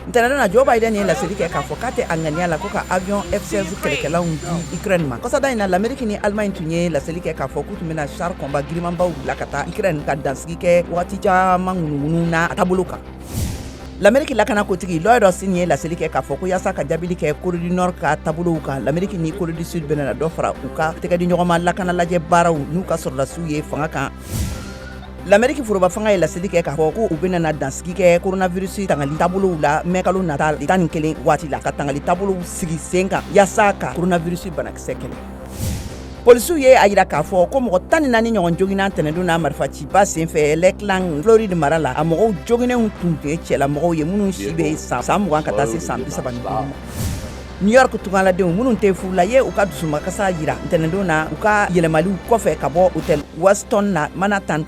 Ntɛnɛndon na, Joe Biden ye laseli kɛ k'a fɔ k'a tɛ a ŋaniya la ko ka avion F-16 kɛlɛkɛlanw di Ukraine ma. Kɔsada in na, l'Amérique ni Allemagne tun ye laseli kɛ k'a fɔ k'u tun bɛna char combat girimanbaw bila ka taa Ukraine, ka dansigi kɛ waati caman ŋunuŋunu na a taabolo kan. L'Amérique lakanakotigi Lloyd Austin ye laseli kɛ k'a fɔ ko yaasa ka jaabili kɛ Corée du Nord ka taabolow kan, l'Amérique ni Corée du Sud bɛna dɔ fara u ka tɛgɛdiɲɔgɔnma lakana lajɛ baaraw n'u ka sɔrɔdasiw ye fanga kan. L'Amérique foroba fanga ye laseli kɛ k'a fɔ ko u bɛna dansigi kɛ coronavirus tangali taabolow la mɛ kalo nata 11 waati la, ka tangali taabolow sigi sen kan yaasa ka coronavirus banakisɛ kɛlɛ. Polisiw ye a jira k'a fɔ ko mɔgɔ 14 ɲɔgɔn joginna tɛnɛndon na marifaciba senfɛ Lakeland, Floride mara la. A mɔgɔw joginnenw tun ye cɛlamɔgɔw ye minnu si bɛ san 20 ka taa se san 35 ma. New York tungaladenw minnu tɛ furula ye u ka dusumakasa jira ntɛnɛndon na, u ka yɛlɛmaliw kɔfɛ ka bɔ hôtel Westin na Manhattan.